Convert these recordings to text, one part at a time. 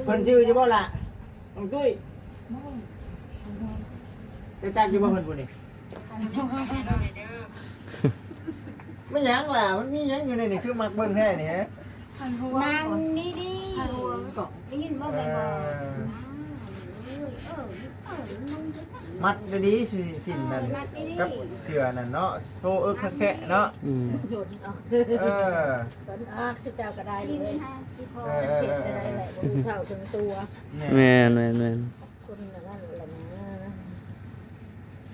ເພິ່ນຈື່ຢູ່ບໍ່ລະ ນ້ອງຕຸ້ຍ? ເຈົ້າຈັກຢູ່ບໍ່ເພິ່ນຜູ້ນີ້? ແມ່ນຫຍັງລະ ມັນມີຫຍັງຢູ່ໃນນີ້ ຄືມັກເບິ່ງແທ້ນີ້? ນາງນີ້ດີ ໄດ້ຍິນບໍ່? ແມ່ນບໍ່? ເອີ ມັດດີໆ ຊິ ສິ້ນນັ້ນ ມັດດີໆ ກັບເສື້ອນັ້ນເນາະ ໂຊເອິກຄັກແທ້ເນາະ. ອືມ ເອີ ຕົນອອກຄືເຈົ້າກໍໄດ້ເລີຍ ເອີ ເອີ ເອີ ເອີ ເອີ ເຂົ້າເຖິງຕົວ. ແມ່ນ ແມ່ນ ແມ່ນ ຄົນລະນັ້ນລະນະ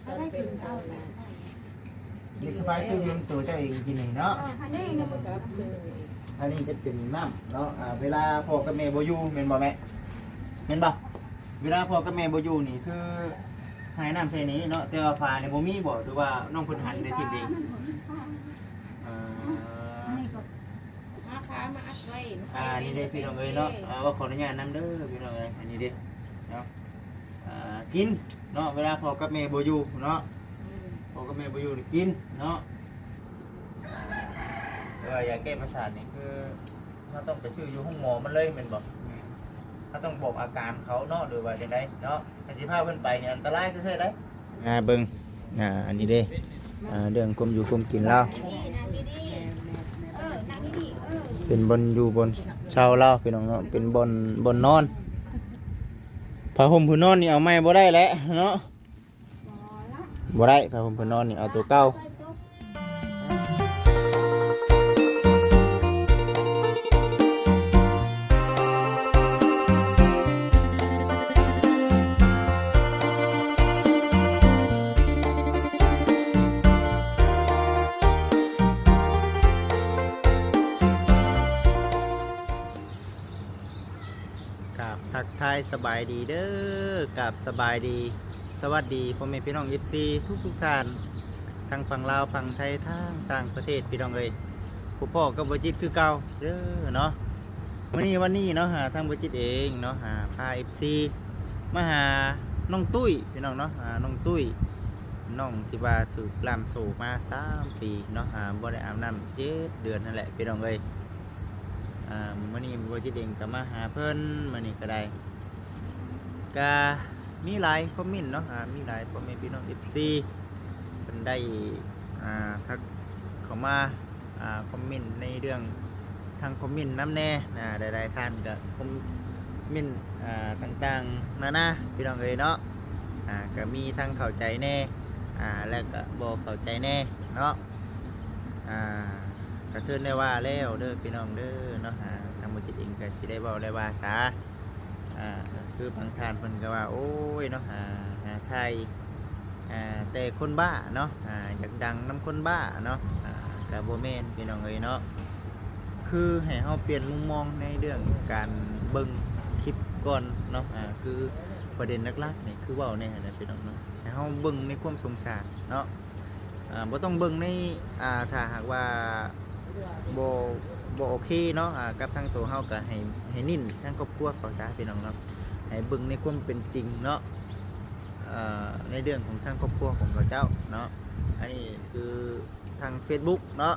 ຕອນເປັນເອົານະ ນີ້ຄືພາຍຄືເຫັນຕົວເຈົ້າເອງກິນນີ້ເນາະ. ເອີ ອັນນີ້ນະ ອັນນີ້ຈະເປັນນ້ຳເນາະ ອ່າ ເວລາພໍ່ກັບແມ່ບໍ່ຢູ່ແມ່ນບໍ່ແມ່? ແມ່ນບໍ່? ເວລາພໍ່ກັບແມ່ບໍ່ຢູ່ນີ້ຄືຫາຍນ້ຳໃສ່ນີ້ເນາະ ແຕ່ວ່າຝານີ້ບໍ່ມີບໍ່ ຫຼືວ່ານ້ອງເພິ່ນຫັນໄດ້ຖິ້ມເອງ? ເອີ ມາພາມາອັດໄວ້ ອ່າ ນີ້ເດ້ພີ່ນ້ອງເອີຍເນາະ ອ່າ ຂໍອະນຸຍາດນຳເດີພີ່ນ້ອງເອີຍ ອັນນີ້ເດ້ເນາະ ອ່າ ກິນເນາະ ເວລາພໍ່ກັບແມ່ບໍ່ຢູ່ເນາະ ອືມ ພໍ່ກັບແມ່ບໍ່ຢູ່ນີ້ກິນເນາະ ອ່າ ແຕ່ວ່າຢາແກ້ປະສາດນີ້ຄືເຮົາຕ້ອງໄປຊື້ຢູ່ໂຮງໝໍມັນເລີຍແມ່ນບໍ່? ແມ່ນ ເຮົາຕ້ອງບອກອາການເຂົາເນາະ ຫຼືວ່າຈັ່ງໃດເນາະ ຄັນຊິພາເພິ່ນໄປນີ້ອັນຕະລາຍແທ້ໆເດ້. ອ່າ ເບິ່ງ ອ່າ ອັນນີ້ເດ້ ອ່າ ເລື່ອງຄວາມຢູ່ຄວາມກິນລາວ ເປັນບ່ອນຢູ່ບ່ອນເຊົາລາວພີ່ນ້ອງເນາະ ເປັນບ່ອນ ບ່ອນນອນ ຜ້າຫົ່ມພື້ນນອນນີ້ເອົາໃໝ່ບໍ່ໄດ້ແຫຼະເນາະ ບໍ່ໄດ້ ຜ້າຫົ່ມພື້ນນອນນີ້ເອົາຕົວເກົ່າ. ກາບທັກທາຍສະບາຍດີເດີ ກາບສະບາຍດີ ສະຫວັດດີພໍ່ແມ່ພີ່ນ້ອງເອັຟຊີທຸກໆທ່ານ ທັງຝັ່ງລາວ ຝັ່ງໄທ ທັງຕ່າງປະເທດ ພີ່ນ້ອງເອີຍ ພົບພໍ້ກັບບໍ່ຈິດຄືເກົ່າເດີເນາະ. ມື້ນີ້ວັນນີ້ເນາະ ຫາທາງບໍ່ຈິດເອງເນາະ ຫາພາເອັຟຊີມາຫານ້ອງຕຸ້ຍ ພີ່ນ້ອງເນາະ ຫານ້ອງຕຸ້ຍ ນ້ອງທີ່ວ່າຖືກລ່າມໂສ້ມາສາມປີເນາະ ຫາບໍ່ໄດ້ອາບນ້ຳເຈັດເດືອນຫັ້ນແຫຼະ ພີ່ນ້ອງເອີຍ. ອ່າ ມື້ນີ້ບໍ່ຈິດເອງກໍມາຫາເພິ່ນ ມື້ນີ້ກໍໄດ້ ກະມີຫຼາຍຄອມເມັນເນາະ ອ່າ ມີຫຼາຍພໍ່ແມ່ພີ່ນ້ອງເອັຟຊີເພິ່ນໄດ້ ອ່າ ທັກເຂົ້າມາ ອ່າ ຄອມເມັນໃນເລື່ອງທາງຄອມເມັນນຳແດ່ ອ່າ ຫຼາຍໆທ່ານກະຄອມເມັນ ອ່າ ຕ່າງໆນານາ ພີ່ນ້ອງເອີຍເນາະ ອ່າ ກະມີທັງເຂົ້າໃຈແດ່ ອ່າ ແລະກະບໍ່ເຂົ້າໃຈແດ່ເນາະ ອ່າ ກະເຖິງໄດ້ວ່າແລ້ວເດີພີ່ນ້ອງເດີເນາະ ອ່າ ທາງບໍ່ຈິດເອງກະຊິໄດ້ເວົ້າໄດ້ວ່າຊາ ອ່າ ຄືບາງທ່ານເພິ່ນກໍວ່າ ໂອ້ຍເນາະ ອ່າ ຫາຖ່າຍ ອ່າ ແຕ່ຄົນບ້າເນາະ ອ່າ ຢາກດັງນຳຄົນບ້າເນາະ ອ່າ ກໍບໍ່ແມ່ນພີ່ນ້ອງເອີຍເນາະ ຄືໃຫ້ເຮົາປ່ຽນມຸມມອງໃນເລື່ອງການເບິ່ງຄລິບກ່ອນເນາະ ອ່າ ຄືປະເດັນຫຼັກໆນີ້ ຄືເວົ້າແນວນັ້ນແຫຼະພີ່ນ້ອງເນາະ ໃຫ້ເຮົາເບິ່ງໃນຄວາມສົງສານເນາະ. ອ່າ ບໍ່ຕ້ອງເບິ່ງໃນ ອ່າ ຖ້າຫາກວ່າບໍ່ ບໍ່ໂອເຄເນາະ ອ່າ ກັບທາງໂຕເຮົາກໍໃຫ້ ໃຫ້ເນັ້ນທາງຄອບຄົວເຂົາຊະພີ່ນ້ອງເນາະ ໃຫ້ເບິ່ງໃນຄວາມເປັນຈິງເນາະ ເອີ ໃນເລື່ອງຂອງທາງຄອບຄົວຂອງເຂົາເຈົ້າເນາະ. ອັນນີ້ຄືທາງເຟສບຸກເນາະ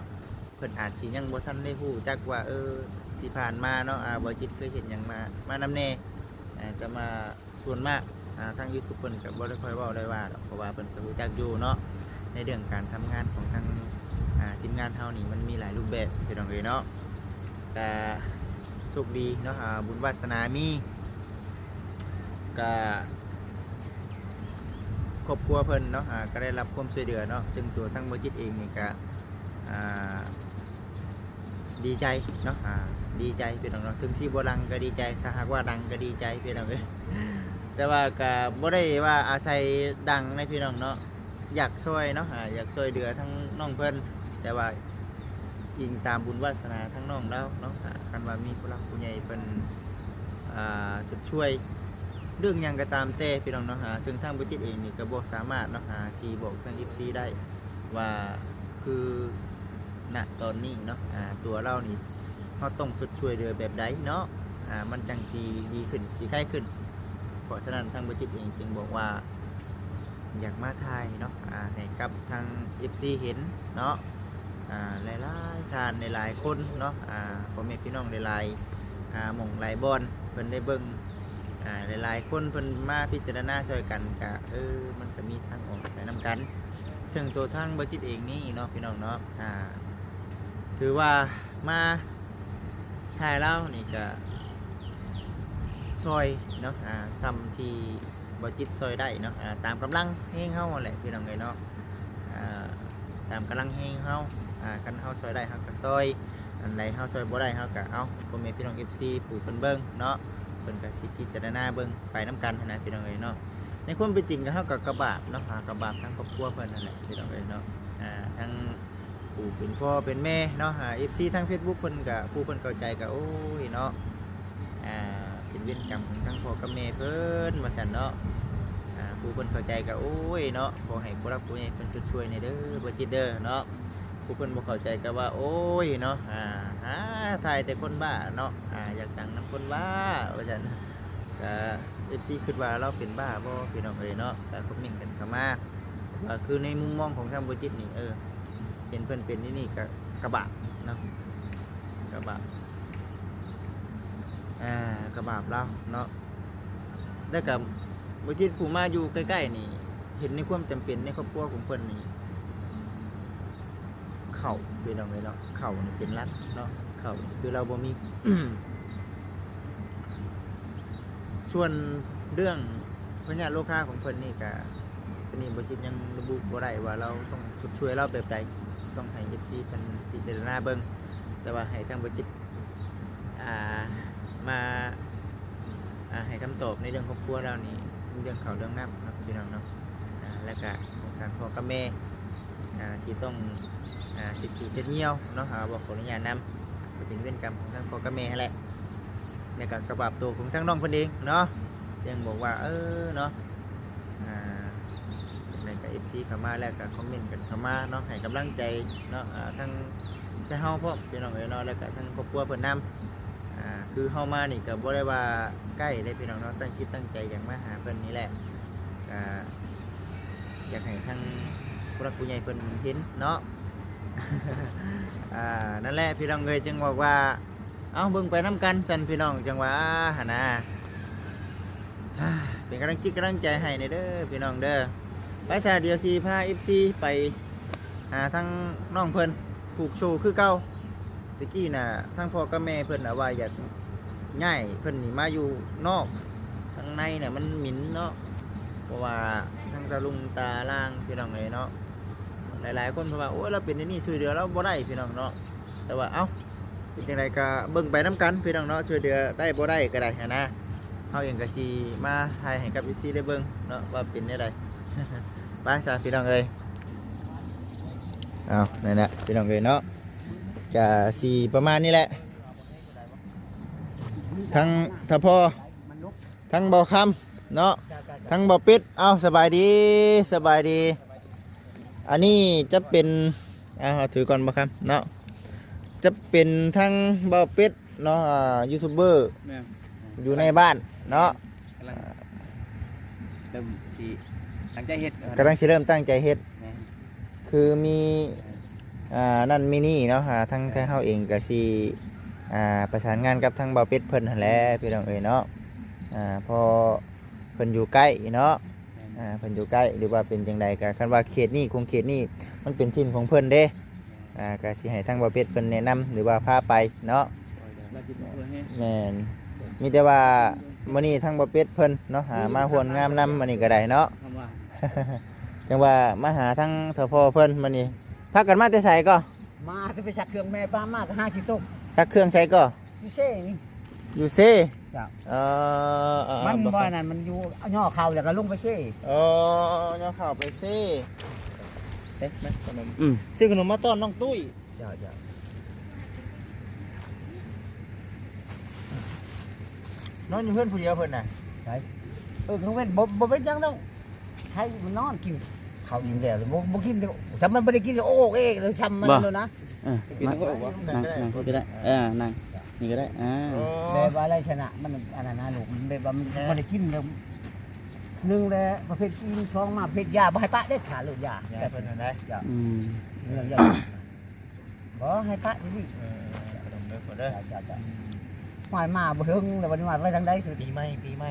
ເພິ່ນອາດຊິຍັງບໍ່ທັນໄດ້ຮູ້ຈັກວ່າ ເອີ ທີ່ຜ່ານມາເນາະ ອ່າ ບໍ່ຈິດເຄີຍເຮັດຫຍັງມາ ມານຳແດ່ ອ່າ ຈະມາ ສ່ວນມາກ ອ່າ ທາງຢູທູບເພິ່ນກໍບໍ່ໄດ້ຄ່ອຍເວົ້າໄດ້ວ່າດອກ ເພາະວ່າເພິ່ນກໍຮູ້ຈັກຢູ່ເນາະ ໃນເລື່ອງການທຳງານຂອງທາງ ອ່າ ທີມງານເຮົານີ້ ມັນມີຫຼາຍຮູບແບບພີ່ນ້ອງເອີຍເນາະ. ກະໂຊກດີເນາະ ອ່າ ບຸນວາສະໜາມີ ກະຄອບຄົວເພິ່ນເນາະ ອ່າ ກໍໄດ້ຮັບຄວາມຊ່ວຍເຫຼືອເນາະ ເຊິ່ງຕົວທາງບໍ່ຈິດເອງນີ້ກະ ອ່າ ດີໃຈເນາະ ອ່າ ດີໃຈພີ່ນ້ອງເນາະ ເຖິງຊິບໍ່ດັງກໍດີໃຈ ຖ້າຫາກວ່າດັງກໍດີໃຈພີ່ນ້ອງເອີຍ. ແຕ່ວ່າກໍບໍ່ໄດ້ວ່າອາໄສດັງໃດພີ່ນ້ອງເນາະ ຢາກຊ່ວຍເນາະ ອ່າ ຢາກຊ່ວຍເຫຼືອທາງນ້ອງເພິ່ນ ແຕ່ວ່າອີງຕາມບຸນວາສະໜາທາງນ້ອງລາວເນາະ ອ່າ ຄັນວ່າມີຜູ້ຫຼັກຜູ້ໃຫຍ່ເພິ່ນ ອ່າ ຊົດຊ່ວຍເລື່ອງຫຍັງກໍຕາມແຕ່ພີ່ນ້ອງເນາະ ອ່າ ເຊິ່ງທາງບໍ່ຈິດເອງນີ້ກໍບໍ່ສາມາດເນາະ ອ່າ ຊິບອກທາງເອັຟຊີໄດ້ ວ່າຄື ນະຕອນນີ້ເນາະ ອ່າ ຕົວເຮົານີ້ ເຮົາຕ້ອງຊົດຊ່ວຍເຫຼືອແບບໃດເນາະ ອ່າ ມັນຈັ່ງຊິດີຂຶ້ນ ຊິໄຄຂຶ້ນ. ເພາະສະນັ້ນ ທາງບໍ່ຈິດເອງຈຶ່ງບອກວ່າ ຢາກມາຖ່າຍເນາະ ອ່າ ໃຫ້ກັບທາງເອັຟຊີເຫັນເນາະ ອ່າ ຫຼາຍໆທ່ານ ຫຼາຍໆຄົນເນາະ ອ່າ ພໍ່ແມ່ພີ່ນ້ອງຫຼາຍໆ ອ່າ ໝ່ອງຫຼາຍບ່ອນ ເພິ່ນໄດ້ເບິ່ງ ອ່າ ຫຼາຍໆຄົນເພິ່ນມາພິຈາລະນາຊ່ອຍກັນ ກະ ເອີ ມັນກະມີທາງອອກໄປນຳກັນ. ເຊິ່ງໂຕທາງບໍ່ຈິດເອງນີ້ເນາະ ພີ່ນ້ອງເນາະ ອ່າ ຖືວ່າມາຖ່າຍລາວນີ້ກະຊ່ອຍເນາະ ອ່າ ສ່ຳທີ່ ບໍ່ຈິດຊ່ອຍໄດ້ເນາະ ອ່າ ຕາມກຳລັງແຮງເຮົາຫັ້ນແຫຼະ ພີ່ນ້ອງເອີຍເນາະ ອ່າ ຕາມກຳລັງແຮງເຮົາ ອ່າ ຄັນເຮົາຊ່ອຍໄດ້ເຮົາກະຊ່ອຍ ອັນໃດເຮົາຊ່ອຍບໍ່ໄດ້ເຮົາກະເອົາ ພໍ່ແມ່ພີ່ນ້ອງເອັຟຊີຜູ້ເພິ່ນເບິ່ງເນາະ ເພິ່ນກະຊິພິຈາລະນາເບິ່ງໄປນຳກັນຫັ້ນນະ ພີ່ນ້ອງເອີຍເນາະ. ໃນຄວາມເປັນຈິງກະເຮົາກະ ກະບາບເນາະ ອ່າ ກະບາບທາງຄອບຄົວເພິ່ນຫັ້ນແຫຼະ ພີ່ນ້ອງເອີຍເນາະ ອ່າ ທັງ ຜູ້ເປັນພໍ່ເປັນແມ່ເນາະ ອ່າ ເອັຟຊີທາງເຟສບຸກເພິ່ນກະ ຜູ້ເພິ່ນເຂົ້າໃຈກະ ໂອ້ຍເນາະ ອ່າ ເປັນເວນກຳຂອງທັງພໍ່ກັບແມ່ເພິ່ນວ່າຊັ້ນເນາະ ອ່າ ຜູ້ເພິ່ນເຂົ້າໃຈກະ ໂອ້ຍເນາະ ຂໍໃຫ້ຜູ້ຫຼັກຜູ້ໃຫຍ່ເພິ່ນຊົດຊ່ວຍແດ່ເດີ ບໍ່ຈິດເດີເນາະ. ຜູ້ເພິ່ນບໍ່ເຂົ້າໃຈກະວ່າ ໂອ້ຍເນາະ ອ່າ ຫາຖ່າຍແຕ່ຄົນບ້າເນາະ ອ່າ ຢາກດັງນຳຄົນບ້າວ່າຊັ້ນ ກະ ເອັຟຊີຄິດວ່າລາວເປັນບ້າບໍ່ ພີ່ນ້ອງເອີຍເນາະ ກະຄອມເມັນກັນເຂົ້າມາ ວ່າຄືໃນມຸມມອງຂອງທາງບໍ່ຈິດນີ້ ເອີ ເຫັນເພິ່ນເປັນນີ້ ນີ້ກະ ກະບາບເນາະ ກະບາບ ອ່າ ກະບາບລາວເນາະ. ແລ້ວກະບໍ່ຈິດຜູ້ມາຢູ່ໃກ້ໆນີ້ ເຫັນໃນຄວາມຈຳເປັນໃນຄອບຄົວຂອງເພິ່ນນີ້ ເຂົ້າ ພີ່ນ້ອງເອີຍເນາະ ເຂົ້ານີ້ເປັນຫຼັກເນາະ ເຂົ້ານີ້ຄືລາວບໍ່ມີ. ສ່ວນເລື່ອງພະຍາດໂລຄາຂອງເພິ່ນນີ້ກະ ໂຕນີ້ບໍ່ຈິດຍັງລະບຸບໍ່ໄດ້ວ່າລາວຕ້ອງຊົດຊ່ວຍລາວແບບໃດ ຕ້ອງໃຫ້ເອັຟຊີເພິ່ນພິຈາລະນາເບິ່ງ ແຕ່ວ່າໃຫ້ທາງບໍ່ຈິດ ອ່າ ມາ ອ່າ ໃຫ້ຄຳຕອບໃນເລື່ອງຄອບຄົວລາວນີ້ ເລື່ອງເຂົ້າເລື່ອງນ້ຳເນາະ ພີ່ນ້ອງເນາະ ອ່າ ແລ້ວກະສົງສານພໍ່ກັບແມ່ ອ່າ ທີ່ຕ້ອງ ອ່າ ເຊັດຂີ້ເຊັດຍ່ຽວເນາະ ອ່າ ບໍ່ຂໍອະນຸຍາດນຳ ກະເປັນເວນກຳຂອງທັງພໍ່ກັບແມ່ຫັ້ນແຫຼະ ແລ້ວກະກະບາບໂຕຂອງທັງນ້ອງເພິ່ນເອງເນາະ ຈຶ່ງບອກວ່າ ເອີ ເນາະ ອ່າ ຈັ່ງໃດກະເອັຟຊີເຂົ້າມາແລ້ວກະຄອມເມັນກັນເຂົ້າມາເນາະ ໃຫ້ກຳລັງໃຈເນາະ ອ່າ ທັງ ແຕ່ເຮົາພ້ອມ ພີ່ນ້ອງເອີຍເນາະ ແລ້ວກະທັງຄອບຄົວເພິ່ນນຳ ອ່າ ຄືເຮົາມານີ້ກະບໍ່ໄດ້ວ່າໃກ້ເດ້ ພີ່ນ້ອງເນາະ ຕັ້ງຈິດຕັ້ງໃຈຢາກມາຫາເພິ່ນນີ້ແຫຼະ ກະຢາກໃຫ້ທາງຜູ້ຫຼັກຜູ້ໃຫຍ່ເພິ່ນເຫັນເນາະ ອ່າ ນັ້ນແຫຼະ ພີ່ນ້ອງເອີຍ ຈຶ່ງບອກວ່າ ເອົາ ເບິ່ງໄປນຳກັນຊັ້ນ ພີ່ນ້ອງ ຈັ່ງວ່າຫັ້ນນະ ເປັນກຳລັງຈິດກຳລັງໃຈໃຫ້ແດ່ເດີ ພີ່ນ້ອງເດີ. ໄປຊະ ດຽວຊິພາເອັຟຊີໄປຫາທາງນ້ອງເພິ່ນ ຜູກໂຊຄືເກົ່າ. ຕະກີ້ນະ ທາງພໍ່ກັບແມ່ເພິ່ນນະວ່າຢາກຍ້າຍເພິ່ນນີ້ມາຢູ່ນອກ ທາງໃນນະມັນໝິນເນາະ ເພາະວ່າທັງຕາລຸງຕາລ່າງ ພີ່ນ້ອງເອີຍເນາະ ຫຼາຍໆຄົນເພິ່ນວ່າ ໂອ້ຍ ລາວເປັນແນວນີ້ ຊ່ວຍເຫຼືອລາວບໍ່ໄດ້ ພີ່ນ້ອງເນາະ. ແຕ່ວ່າ ເອົ້າ ເປັນຈັ່ງໃດກະເບິ່ງໄປນຳກັນ ພີ່ນ້ອງເນາະ ຊ່ວຍເຫຼືອໄດ້ບໍ່ໄດ້ກະໄດ້ຫັ້ນນະ ເຮົາເອງກະຊິມາຖ່າຍໃຫ້ກັບເອັຟຊີໄດ້ເບິ່ງເນາະ ວ່າເປັນແນວໃດ. ໄປຊະ ພີ່ນ້ອງເອີຍ ເອົາ ນັ້ນແຫຼະ ພີ່ນ້ອງເອີຍເນາະ ກະຊິປະມານນີ້ແຫຼະ ທັງທະພໍ່ ທັງບ່າວຄຳເນາະ ທັງບ່າວເປັດ ເອົາ ສະບາຍດີ ສະບາຍດີ. ອັນນີ້ຈະເປັນ ອ່າ ເຮົາຖືກ່ອນ ບ່າວຄຳເນາະ ຈະເປັນທັງບ່າວເປັດເນາະ ອ່າ ຢູທູບເບີ ແມ່ນ ຢູ່ໃນບ້ານເນາະ ກຳລັງເລີ່ມຊິຕັ້ງໃຈເຮັດ ກຳລັງຊິເລີ່ມຕັ້ງໃຈເຮັດ ແມ່ນ ຄືມີ ອ່າ ນັ້ນມີນີ້ເນາະ ອ່າ ທາງ ທາງເຮົາເອງກະຊິ ອ່າ ປະສານງານກັບທາງບ່າວເປັດເພິ່ນຫັ້ນແຫຼະ ພີ່ນ້ອງເອີຍເນາະ ອ່າ ເພາະເພິ່ນຢູ່ໃກ້ເນາະ ແມ່ນ ອ່າ ເພິ່ນຢູ່ໃກ້ ຫຼືວ່າເປັນຈັ່ງໃດກະ ຄັນວ່າເຂດນີ້ ຂົງເຂດນີ້ ມັນເປັນຖິ່ນຂອງເພິ່ນເດ້ ອ່າ ກະຊິໃຫ້ທາງບ່າວເປັດເພິ່ນແນະນຳ ຫຼືວ່າພາໄປເນາະ ແມ່ນ ມີແຕ່ວ່າມື້ນີ້ທາງບ່າວເປັດເພິ່ນເນາະ ອ່າ ມາຮ່ວມງານນຳມື້ນີ້ກະໄດ້ເນາະ ຈັ່ງວ່າມາຫາທາງທະພໍ່ເພິ່ນມື້ນີ້ ພາກັນມາແຕ່ໃສກໍ? ມາແຕ່ໄປຊັກເຄື່ອງແມ່ປ້າມາກະຫາຂີ້ຕົກ ຊັກເຄື່ອງໃສກໍ? ຢູ່ເຊນີ້ ຢູ່ເຊ ເຈົ້າ ເອີ ເອີ ມັນບໍ່ ອັນນັ້ນມັນຢູ່ຍໍ່ເຂົ້າແລ້ວກະລົງໄປເຊ ເອີ ຍໍ່ເຂົ້າໄປເຊ ເອີ ມາຂະໜົມ ອືມ ຊື້ຂະໜົມມາຕ້ອນນ້ອງຕຸ້ຍ ເຈົ້າ ເຈົ້າ ນອນຢູ່ເຮືອນຜູ້ດຽວເພິ່ນນະ ໃສ ເອີ ກາງເວັນບໍ່ ບໍ່ເປັນຫຍັງດອກ ໃຫ້ມັນນອນກິນເຂົ້າອີ່ມແລ້ວ ບໍ່ ບໍ່ກິນ ຊ້ຳມັນບໍ່ໄດ້ກິນ ໂອກເອກເລີຍ ຊ້ຳມັນ ບໍ່ ໂລດນະ ເອີ ມາ ນັ່ງ ນັ່ງນີ້ກໍໄດ້ ເອີ ນັ່ງນີ້ກໍໄດ້ ອ່າ ແບບວ່າໄລຊະນະ ມັນອັນນັ້ນນະລູກ ແບບວ່າມັນ ເອີ ບໍ່ໄດ້ກິນແລ້ວ ໜຶ່ງແຫຼະປະເພດກິນ ສອງມາປະເພດຢາ ບໍ່ໃຫ້ປະເດັດຂາດໂລດ ຢາ ຢາເພິ່ນຫັ້ນໃດ ອືມ ເລື່ອງຢາ. ຂໍໃຫ້ພະຢູ່ນີ້ ເອີ ຂະໜົມເດີພໍ່ເດີ ຈ້າໆ ອືມ ຫວາຍມາບໍ່ເຖິງແລ້ວ ບັດນີ້ຫວາຍໄປທາງໃດຄື ປີໃໝ່ ປີໃໝ່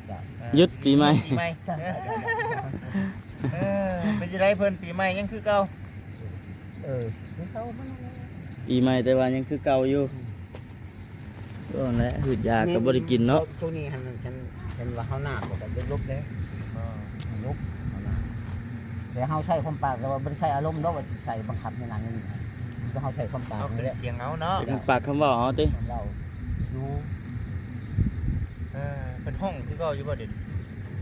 ຈ້າ ເອີ ຢຸດປີໃໝ່ ຢຸດປີໃໝ່ ຈ້າໆ ເອີ ເປັນຈັ່ງໃດເພິ່ນ ປີໃໝ່ຍັງຄືເກົ່າ? ເອີ ຄືເກົ່າ ປີໃໝ່ແຕ່ວ່າຍັງຄືເກົ່າຢູ່. ອືມ ກໍນັ້ນແຫຼະ ຫືດຢາກໍບໍ່ໄດ້ກິນເນາະ ຊ່ວງນີ້ຫັ້ນ ຄັນ ຄັນວ່າເຮົາໜາວກໍຈະຫຼົບເດ້ ຫຼົບ ເຮົາໜາວ ແຕ່ເຮົາໃຊ້ຄວາມປາກ ແຕ່ວ່າບໍ່ໄດ້ໃຊ້ອາລົມດອກວ່າຊິໃຊ້ບັງຄັບໃຫ້ນາງນີ້ ແຕ່ເຮົາໃຊ້ຄວາມປາກນີ້ແຫຼະ ສຽງເຮົາເນາະ ເປັນປາກຄຳເວົ້າເຮົາຕິ ເວົ້າຢູ່ ເອີ ເພິ່ນຮ້ອງຄືເກົ່າຢູ່ບໍ່ເດ?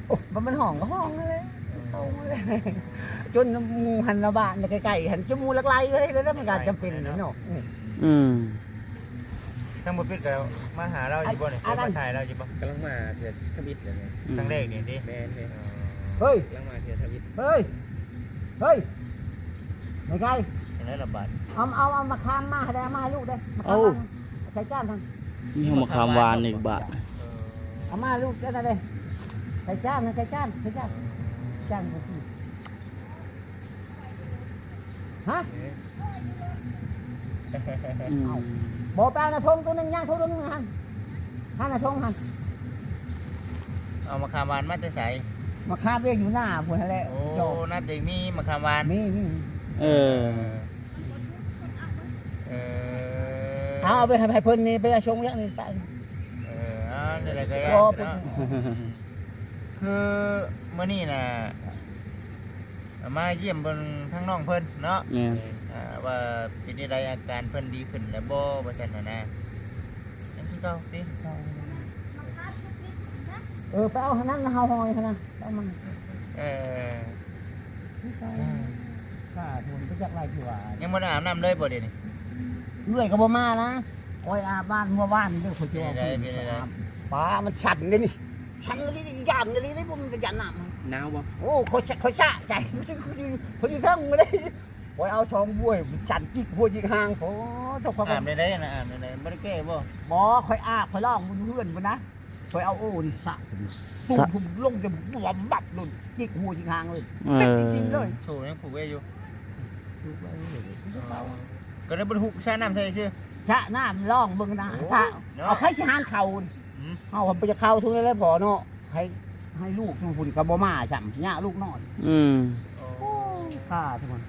ໂອ້ ມັນ ມັນຮ້ອງກໍຮ້ອງນັ້ນແຫຼະ ເອີ ເອົາແຫຼະ ຈົນໝູ່ຫັ້ນລະບ້ານໃກ້ໆຫັ້ນ ຈົນໝູ່ຫຼັກໄຫຼເລີຍ ແລ້ວມັນກໍຈຳເປັນເນາະ ອືມ ອືມ ທາງບໍ່ປິດກໍມາຫາລາວຢູ່ບໍ່ນີ້? ມາຖ່າຍລາວຢູ່ບໍ່? ກຳລັງມາເທື່ອທຳອິດເລີຍ ອືມ ຄັ້ງແລກນີ້ຕິ? ແມ່ນໆ ເອີ ເຮີ້ຍ ກຳລັງມາເທື່ອທຳອິດ ເຮີ້ຍ ເຮີ້ຍ ແມ່ໄກ່ ຈັ່ງໃດລະບາດ ເອົາ ເອົາ ເອົາໝາກຂາມມາໃຫ້ໄດ້ ເອົາມາໃຫ້ລູກເດ້ ໝາກຂາມ ເອົາ ວາງໃສ່ຈານຫັ້ນ ມີໝາກຂາມຫວານອີກບາດ ເອີ ເອົາມາລູກ ເຈົ້ານັ້ນເດ້ ໃສ່ຈານ ໃສ່ຈານ ໃສ່ຈານ ຈານຂອງກິນ ຮະ? ອືມ ເອົ້າ ບໍ່ ໄປເອົາໜ້າຖົງໂຕໜຶ່ງ ຍ່າງໂຕໜຶ່ງຫັ້ນ ຫັ້ນໜ້າຖົງຫັ້ນ ເອົາໝາກຂາມຫວານມາແຕ່ໃສ? ໝາກຂາມເວກຢູ່ໜ້າພຸ້ນຫັ້ນແຫຼະ ໂອ້ ໜ້າເຕັງມີໝາກຂາມຫວານ ມີ ມີ ເອີ ເອີ ເອົາ ເອົາໄປໃຫ້ ໃຫ້ເພິ່ນນີ້ ໄປສົ່ງຢ່າງນີ້ໄປ ເອີ ເອົາ ແນວໃດກໍໄດ້ເນາະ ຄືມື້ນີ້ນະ ມາຢ້ຽມເບິ່ງທາງນ້ອງເພິ່ນເນາະ ແມ່ນ ອ່າ ວ່າເປັນຈັ່ງໃດ ອາການເພິ່ນດີຂຶ້ນແລ້ວບໍ່ ວ່າຊັ້ນນະ ຍັງຄືເກົ່າຕິ? ເອີ ໄປເອົາຫັ້ນນັ້ນ ເຮົາຫ້ອຍຫັ້ນນະ ເອົາມາ ເອີ ຄືເກົ່າ ຂ້າທຸນໄປຈັກຫຼາຍທີ່ວ່າ ຍັງບໍ່ໄດ້ອາບນ້ຳເລີຍບໍ່ດຽວນີ້? ເອື້ອຍກໍບໍ່ມານະ ຂ້ອຍອາບວານ ເມື່ອວານນີ້ເດີ ຂ້ອຍຊິອອກ ເປັນຈັ່ງໃດ ເປັນຈັ່ງໃດ? ປ້າ ມັນສັ່ນເດ້ນີ້ ຊັ້ນອີ່ຫຼີ ຢ້ານອີ່ຫຼີເດ້ ບໍ່ແມ່ນໄປຢ້ານນ້ຳ ໜາວບໍ່? ໂອ້ ຂ້ອຍສະ ຂ້ອຍສະໃຈ ຂ້ອຍຢູ່ເທິງບໍ່ໄດ້ ຂ້ອຍເອົາສອງບວຍ ມັນສັ່ນຈິກຫົວຈິກຫາງ ໂອ້ ເຈົ້າ ຂ້ອຍອາບໄດ້ໃດນະ ອາບໄດ້ໃດ ບໍ່ໄດ້ແກ້ບໍ່? ບໍ່ ຂ້ອຍອາບ ຂ້ອຍລ້າງຢູ່ເຮືອນພຸ້ນນະ ຂ້ອຍເອົາໂອ້ນີ້ສະ ຕຸ້ມ ສະ ພຸ້ນ ລົງຈະບວມບັບໂລດ ຈິກຫົວຈິກຫາງເລີຍ ເອີ ເປັນຈິງໆເລີຍ ໂອ້ ຍັງຜູກໄວ້ຢູ່ ຜູກໄວ້ເລີຍ ກໍໄດ້ບໍ່ໄດ້ຫຸກ ສະນ້ຳໃສ່ຊື່ ສະນ້ຳລອງເບິ່ງນະ ໂອ້ ຖ້າ ເນາະ ເອົາໃຜຊິຫານເຂົ້າ ອືມ ເຮົາກໍບໍ່ຢາກເຂົ້າທຸກແລ້ວພໍເນາະ ໃຫ້ ໃຫ້ລູກຢູ່ພຸ້ນກໍບໍ່ມາຊ້ຳ ຍາກລູກນ້ອຍ ອືມ ໂອ້ ຂ້າທຸກຄົນ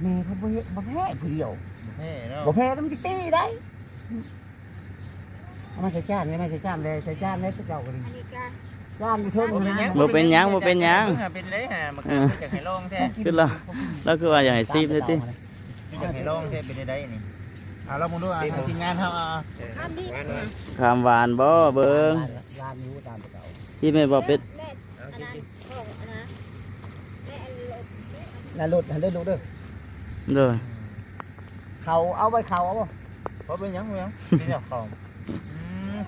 ແມ່ເພິ່ນບໍ່ເຮັດ ບໍ່ແພ້ຜູ້ດຽວ ບໍ່ແພ້ເນາະ ບໍ່ແພ້ແລ້ວມັນຊິຕີໄດ້ ເອົາມາໃສ່ຈານ ເອົາມາໃສ່ຈານແດ່ ໃສ່ຈານແດ່ ເຈົ້າກໍດີ ອັນນີ້ກະ ຈານຢູ່ເທິງນະ ບໍ່ເປັນຫຍັງ ບໍ່ເປັນຫຍັງ ເບິ່ງຫາເປັນໄດຫາ ມາ ເອີ ຢາກໃຫ້ລອງແທ້ ຄືລາວ ລາວຄືວ່າຢາກໃຫ້ຊີມແທ້ຕິ ຄືຢາກໃຫ້ລອງແທ້ ເປັນຈັ່ງໃດນີ້ ເອົາລອງເບິ່ງດູ ທາງທີມງານເຮົາ ເອົາ ເອີ ຫວານບໍ່ ເບິ່ງ ຫຼານຢູ່ຕາມເກົ່າ ຊີມແມ່ນບໍ່ເປັດ ແມ່ ອັນນັ້ນ ນັ້ນລົດຫັ້ນເດີລູກເດີ ໂດຍ ເຂົ້າເອົາໄວ້ ເຂົ້າເອົາບໍ່? ບໍ່ເປັນຫຍັງ ບໍ່ເປັນຫຍັງ ກິນແລ້ວເຂົ້າ ອືມ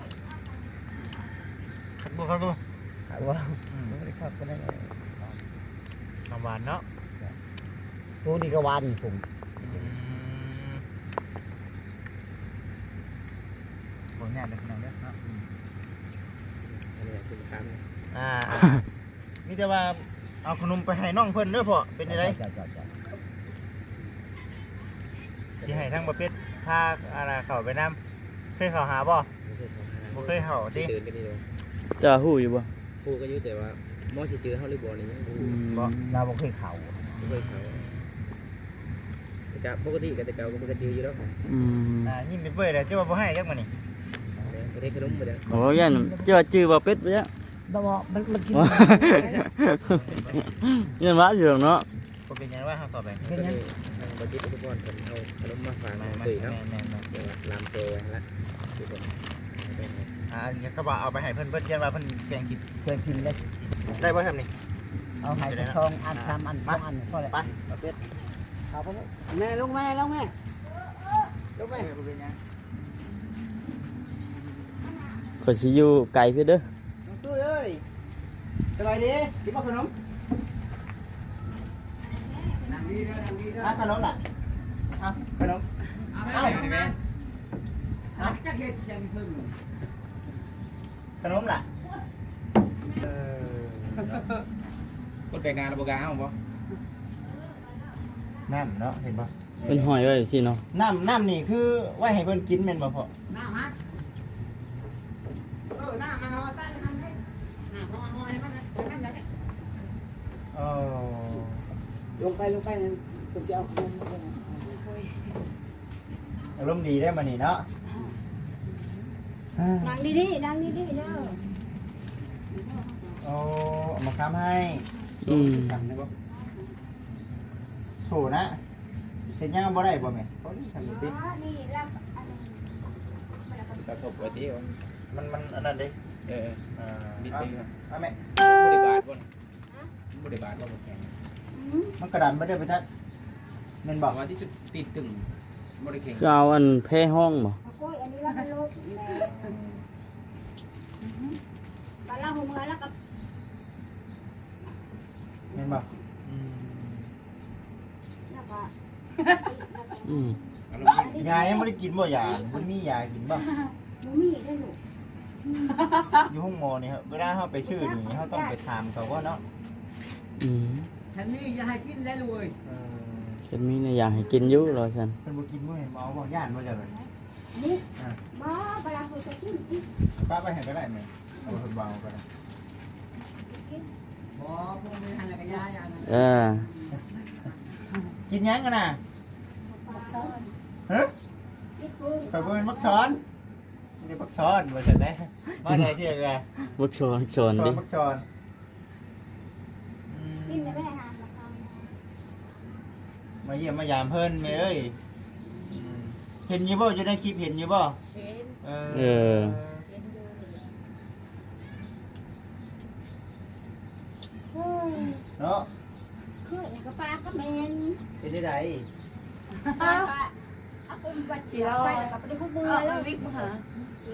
ຄັກບໍ່ ຄັກບໍ່ ຄັກບໍ່ ອືມ ບໍ່ໄດ້ຄັກປານໃດ ນ້ຳຫວານເນາະ ໂຕນີ້ກໍຫວານ ຜົມ ອືມ ບໍ່ຍາກເດີພີ່ນ້ອງເດີເນາະ ອືມ ອັນນີ້ຊິມາຖາມ ອ່າ ມີແຕ່ວ່າເອົາຂະໜົມໄປໃຫ້ນ້ອງເພິ່ນເດີພໍ່ ເປັນຈັ່ງໃດ? ເຈົ້າ ເຈົ້າ ເຈົ້າ ຊິໃຫ້ທາງບໍ່ເປັດພາ ອັນນ່າ ເຂົ້າໄປນຳ ເຄີຍເຂົ້າຫາບໍ່? ບໍ່ເຄີຍເຂົ້າ ບໍ່ເຄີຍເຂົ້າຕິ ເດີນກັນນີ້ເດີ ເຈົ້າຮູ້ຢູ່ບໍ່? ຮູ້ກັນຢູ່ ແຕ່ວ່າໝໍຊິຈື່ເຮົາຫຼືບໍ່ນີ້ຍັງບໍ່ຮູ້ ອືມ ບໍ່ ລາວບໍ່ເຄີຍເຂົ້າ ບໍ່ເຄີຍເຂົ້າ ແຕ່ກະປົກກະຕິກະແຕ່ເກົ່າກໍບໍ່ກະຈື່ຢູ່ດອກ ອືມ ອ່າ ຍິ້ມເປີຍໆແລ້ວ ເຈົ້າວ່າບໍ່ໃຫ້ຈັກມື້ນີ້ ແມ່ນ ບໍ່ໄດ້ຂະໜົມບໍ່ໄດ້ ໂອ້ ຢ້ານເຈົ້າວ່າຈື່ບໍ່ເປັດບໍ່ຈັກ ແລ້ວບໍ່ ມັນ ມັນກິນ ຢ້ານວ່າຢູ່ດອກເນາະ ບໍ່ເປັນຫຍັງວ່າເຮົາເຂົ້າໄປ ເປັນຫຍັງ ທາງບໍ່ຈິດອຸປະກອນເພິ່ນເອົາຂະໜົມມາຝາກ ມາ ມາ ເຄີຍເນາະ ແມ່ນໆໆ ເອີ ລາມໂຊໄວ້ຫັ້ນລະ ອ່າ ອັນນີ້ກໍວ່າເອົາໄປໃຫ້ເພິ່ນ ເພິ່ນຢ້ານວ່າເພິ່ນແກງກິນ ແກງກິນໄດ້ ໄດ້ບໍ່ຊ່ຳນີ້? ເອົາໃຫ້ສອງອັນ ສາມອັນ ສອງອັນ ພໍແລ້ວ ໄປ ເອົາເປັດ ເອົາໄປເລີຍ ແມ່ ລົງແມ່ ລົງແມ່ ລົງແມ່ ບໍ່ເປັນຫຍັງ ຂ້ອຍຊິຢູ່ໄກພຸ້ນເດີ ນ້ອງຕຸ້ຍເອີຍ ສະບາຍດີ ກິນບໍ່ຂະໜົມ? ນັ່ງດີເດີ ນັ່ງດີເດີ ເອົາຂະໜົມລະ ເອົາຂະໜົມ ເອົາ ເອົາ ຈັກເຮັດຫຍັງເພິ່ນ ຂະໜົມລະ ເອີ ຄົນແປກໜ້າລະບໍ່ກ້າເອົາບໍ່? ນັ້ນເນາະ ເຫັນບໍ່? ເພິ່ນຫ້ອຍໄວ້ຈັ່ງຊີ້ເນາະ. ນ້ຳ ນ້ຳນີ້ຄືໄວ້ໃຫ້ເພິ່ນກິນແມ່ນບໍ່ພໍ່? ນ້ຳຮະ ເອີ ນ້ຳມັນເອົາໃສ່ຫັ້ນເດ້ ນ້ຳເຮົາເອົາໃຫ້ມັນ ໃຫ້ມັນໄດ້ ເອີ ລົງໄປ ລົງໄປ ເພິ່ນຊິເອົາຂະໜົມ ອາລົມດີເດ້ມື້ນີ້ເນາະ. ນັ່ງດີໆ ນັ່ງດີໆເດີ. ໂອ້ ເອົາມາຄ້ຳໃຫ້. ອືມ ສັ່ງໄດ້ບໍ່? ໂຊນະ ເຮັດຫຍັງບໍ່ໄດ້ບໍ່ແມ່? ພໍດີຊັ້ນຕິ ນີ້ລະ ອັນ ກະທົບໄວ້ຕິ ມັນ ມັນອັນນັ້ນເດ້. ເອີ ເອີ ເອົາແມ່ ບໍ່ໄດ້ບາດບໍ່? ບໍ່ໄດ້ບາດບໍ່? ບໍ່ແຂງ ມັນກະດັນບໍ່ໄດ້ໄປຈັກ ແມ່ນບໍ່? ວ່າທີ່ຈຸດຕິດຕຶງ ບໍ່ໄດ້ແຂງ ຄືເອົາອັນແພຮອງບໍ່? ໂອ້ຍ ອັນນີ້ລະມັນລົບແຫຼະ ບາດລາວຫົວເມືອລະກະ ແມ່ນບໍ່? ອືມ ລະກະ ອືມ ຢາຍັງບໍ່ໄດ້ກິນບໍ່? ຢາ ບໍ່ມີຢາກິນບໍ່? ບໍ່ມີເດ້ລູກ ຢູ່ໂຮງໝໍນີ້ ເວລາເຮົາໄປຊື້ນີ້ ເຮົາຕ້ອງໄປຖາມເຂົາບໍ່ເນາະ? ອືມ ຄັນມີຢ່າໃຫ້ກິນແຫຼະລູກເອີຍ. ເອີ ຄັນມີນະຢາໃຫ້ກິນຢູ່ ລາວຊັ້ນ ເພິ່ນບໍ່ກິນບໍ່ແມ່ນບໍ່ເອົາບໍ່? ຢ້ານບໍ່ເຈົ້າ? ນີ້ ອ່າ ບໍ່ ບໍ່ລະເພິ່ນຈະກິນ ປະໄວ້ໃຫ້ກະໄດ້ແມ່ ເອົາເພິ່ນວາງໄວ້ກະໄດ້. ບໍ່ ພວກນີ້ຫັ້ນລະກະຢ່າ ຢ່ານະ. ເອີ ກິນຫຍັງຫັ້ນນະ? ບັກຊອນ ຮະ? ຂ້ອຍບໍ່ແມ່ນບັກຊອນ ມີແຕ່ບັກຊອນວ່າຊັ້ນແຫຼະ. ມາໄດ້ເທື່ອກະ ບັກຊອນ ບັກຊອນ ບັກຊອນ ອືມ ກິນແລ້ວແມ່ຫາມາເຂົ້າ ມາຢ້ຽມມາຢາມເພິ່ນແມ່ເອີຍ. ອືມ ເຫັນຢູ່ບໍ່? ຢູ່ໃນຄລິບເຫັນຢູ່ບໍ່? ເຫັນ ເອີ ເອີ ເຫັນຢູ່ ໂອ້ຍ ເນາະ ຄືຫຍັງກະປາກກະແມ່ນ ເປັນຈັ່ງໃດ? ປາກກະ ເອົາເປັນວ່າຊິລອ ໄປແລ້ວກະບໍ່ໄດ້ຮູ້ເມືອເລີຍ ວິກມາຫາ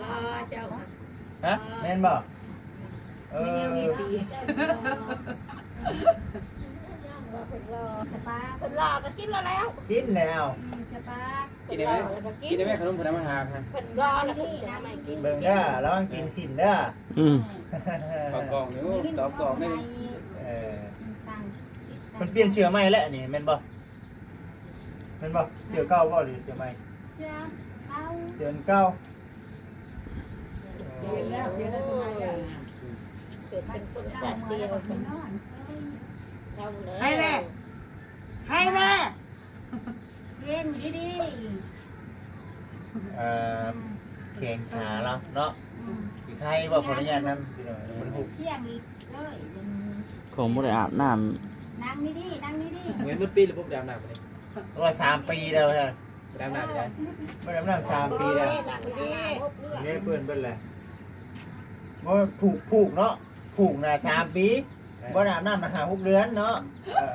ລອເຈົ້າ ຮະ? ແມ່ນບໍ່? ເອີ ມີແນວມີປີ ເພິ່ນລອ ເພິ່ນລອກະກິນແລ້ວ ກິນແລ້ວ ອືມ ຈະປາກ ກິນໄດ້ໄໝ? ກິນໄດ້ໄໝຂະໜົມເພິ່ນເອົາມາຫາກະ? ເພິ່ນລອລະກິນ ເພິ່ນເອົາມາໃຫ້ກິນ ເບິ່ງເດີ ລະວັງຕີນສິ້ນເດີ. ອືມ ເຂົ້າກ້ອງຢູ່ ຕອບກ້ອງນີ້ ເອີ ເພິ່ນປ່ຽນເສື້ອໃໝ່ແລ້ວນີ້ແມ່ນບໍ່? ແມ່ນບໍ່? ເສື້ອເກົ່າບໍ່ ຫຼືເສື້ອໃໝ່? ເສື້ອເກົ່າ ເສື້ອເກົ່າ ປ່ຽນແລ້ວ ປ່ຽນແລ້ວ ເປັນຄົນຊາດດຽວ ໃຫ້ແມ່ ໃຫ້ແມ່ ເຢັນດີໆ ເອີ ແຂງຂາລາວເນາະ ອືມ ຊິໄຄບໍ່? ຂໍອະນຸຍາດນຳ ພີ່ນ້ອງ ມັນຫຸບ ຂອງບໍ່ໄດ້ອາບນ້ຳ ນັ່ງດີໆ ນັ່ງດີໆ ເໝືອນໝົດປີແລ້ວບໍ່ໄດ້ອາບນ້ຳ ວ່າສາມປີແລ້ວ ບໍ່ໄດ້ອາບນ້ຳ ບໍ່ໄດ້ອາບນ້ຳສາມປີແລ້ວ ເດ້ເປື້ອນເບິດແລ້ວ ບໍ່ຜູກ ຜູກເນາະ ຜູກນະສາມປີ ບໍ່ໄດ້ອາບນ້ຳນະຫ້າຫົກເດືອນເນາະ ເອີ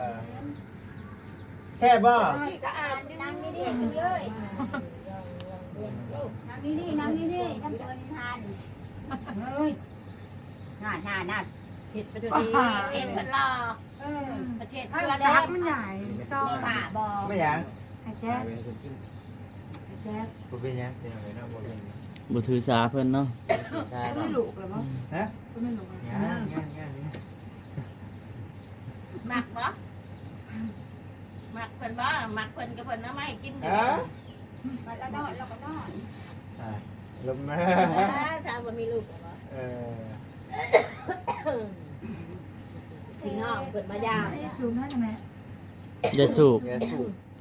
ແຊບບໍ່? ນີ້ກະອາບ ນັ່ງດີໆ ກິນເລີຍ ນັ່ງດີໆ ນັ່ງດີໆ ນຳຕົວນີ້ຫັ້ນ ເຮີ້ຍ ນັ້ນໆໆ ເຮັດໄປໂດຍດີ ເຮັດເພິ່ນຫຼໍ່ ເອີ ປະເທດເພື່ອນ ມັນໃຫຍ່ ຊອບ ໝາບໍ່ ແມ່ນຫຍັງ? ໄອ້ແຈ໊ກ ໄອ້ແຈ໊ກ ບໍ່ເປັນຫຍັງ ພີ່ນ້ອງເອີຍເນາະ ບໍ່ເປັນຫຍັງ ບໍ່ຖືສາເພິ່ນເນາະ ບໍ່ຖືສາ ເພິ່ນມີລູກແລ້ວບໍ່? ຮະ? ເພິ່ນມີລູກແລ້ວ ຍັງ ຍັງ ຍັງ ມັກບໍ່? ມັກເພິ່ນບໍ່? ມັກເພິ່ນກະເພິ່ນເອົາມາໃຫ້ກິນ ຮະ? ບັດລະນອນລະກະນອນ ອ່າ ລົມມາ ຖ້າບໍ່ມີລູກແລ້ວບໍ່? ເອີ ພີ່ນ້ອງເພິ່ນມາຢາມ ຢາສູບ ຢາສູບ ຢາກ